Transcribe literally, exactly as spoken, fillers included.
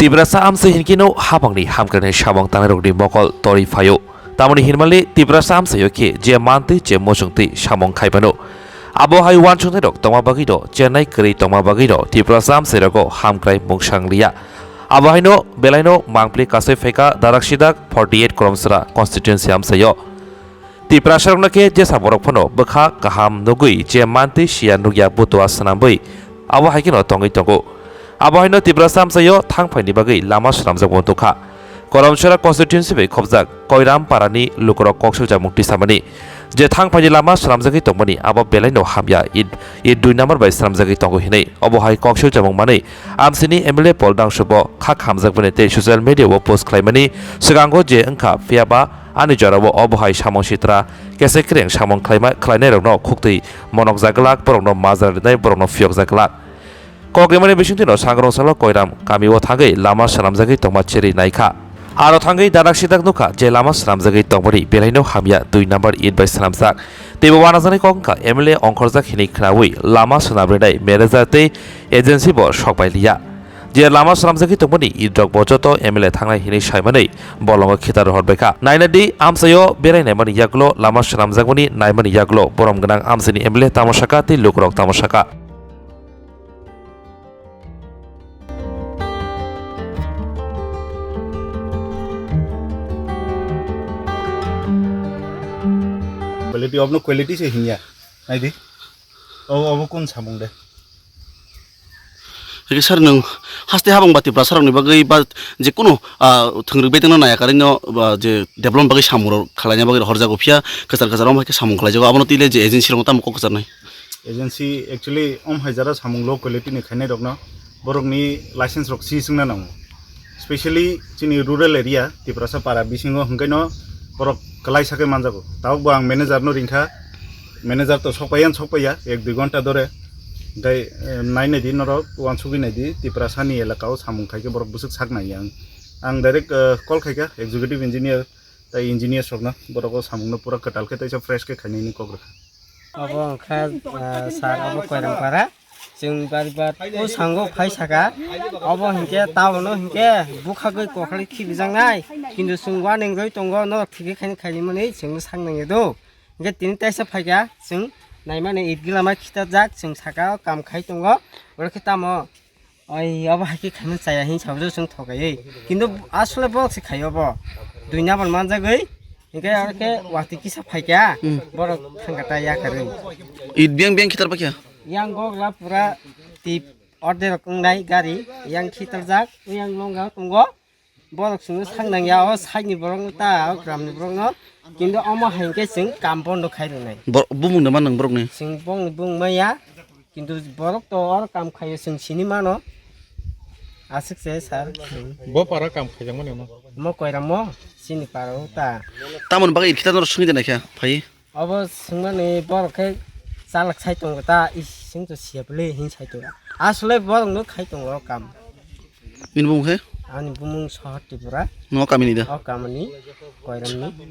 Tiprasa amchai hinkheno habangni hamkrai samung tangnai rokni mokol torwi phaio. Tamoni hinmale Tiprasa amchaio khe je mantwi je muchungtwi samung khaimano. Abo hai uansuknai rok tongma bagwi no, chennai kwrwi tongma bagwi no Tiprasa amchai rogo hamkrai mungsang liya. Abo haino belaino mangpli kasai phaikha darak sidak forty eight Koromsora constituency amchaio. Tiprasarokno khe jesa borok phano bwkha kaham nugwi je mantwi siya nukya butua swnamwi abo hai kheno tongwi tongo. Abo haino Tiprasa amchaio thangphaini bagwi lama swnamjakbo wngtokha. Koromsora constituency bai khobjak Koiram parani lukurok kok sokjakmung tisamani je thangphaini lama swnamjagwi tongmani abo belaino hamya. It, it dui number bai swnamjagwi tongo hinwi obo hai kok sokjakmung manwi amchaini M L A Paul Dangsubo kha khamjakmani tei social media o post khlaimani swkango je wngkha phiyaba ani jorao obo hai samung sitra kese kereng samung khlaima-, khlainairokno khuktwi monokjak glak, borokno majra rinai, borokno phiyokjak glak. Kok rimani bisingtwino sangrong salo Koiram kamio thangwi lama swnamjagwi tongma cherwi naikha. Aro thangwi darak sidak nukha je lama swnamjagwi tongmani belaino hamya dui number it bai swnamjak. Teibo wanajaknai kok wngkha M L A ongkhorjak hinwi khnaui lama swnam rinai manager tei agency bo sok bai liya. Je lama swnamjagwi tongmani itrokbo joto M L A thangnai hinwi saimanwi bolongo khitar rohorbaikha. Naina di amchaio berai naimani yagulo lama swnamjakmani naimani yagulo borom gwnang amchaini M L A tamo saka tei lukurok tamo saka. Quality of no quality se hinya. Naidi. O, obo kun samung de. Hake sir, nwng haste habang ba Tiprasa rokni bagwi ba je kunu, ah, thwngri bedengno naya karino ba je development bagwi samung rok khwlaina bagwi horjago, phiya kwchar kwchar omo hai khe samung khlaijago, abono twi le je agency rokno tamo kok kwcharnai? Agency actually om hai jara samung low quality ni khainai rokno borokni license rok si swngna nango. Specially chini rural area, Tiprasa para bisingo hwnkhe no borok kwlai sakhe manjago. Tabuk bo ang manager no ringkha, manager to sokpaiya, sokpaiya, ek dui ghonta dore. Tei, eh, nai nai di norok, uansugwi nai di, Tiprasa ni elaka o samung khai khe borok bwswk sak nai ang. Ang direct, eh, call khai kha executive engineer tei engineer sokno, borok o samung no pura kwtal khe teisa fresh khe khainai ni kok rwkha. Obo wngkha, ah, sir, obo Koirangpara. Chwng bari bar o sango phai saka. Obo hinkhe tabono hinkhe bukhagwi kokhorwi khibijaknai. Kintu chwng uaneng rwi tongo, no thikhe khaini khaimani chwngno sak nangya do. Hinkhe tini teisa phaikha, chwng naimani it gila mai khitajak, chwng saka o kam khai tongo. Oro khe tamo Oi, obo hai khe khaimani chaya hin sabo chwng thokai. Kintu asole borok se khai obo. Dui number manjagwi, hinkhe aro khe watwi kisa phaikha, hmm, borok thangkha ta yakarwi. It biyang biyang khitar pakya? Yang gokla pura tip order rok wngnai gari, yang khitarjak, yang longa tongo. Borok chwngno sak nangya, o side ni borok no ta, o gram ni borok no. Kintu omo hai khe chwng kam bondo khai rwnai. Bo-, bumung da man nang borok ni? Chwng bong ni bung maya. Kintu borok to oro kam khaio chwng sini mano. Aswk se sir. Bo para kam khaijakmani mo? Mo Koiramo, chini para o ta. Tamoni bagwi irkhe ta norok swngwi de naikha, phai? Obo swngmani borok khe chalak sai tongo ta, is, chwng to siya bwle hin sai tongo. Asole borok no khai tongo o kam. Nini bumung khe? Ani bumung Sohor Tripura. No kamini da? O kamini, Koiramni.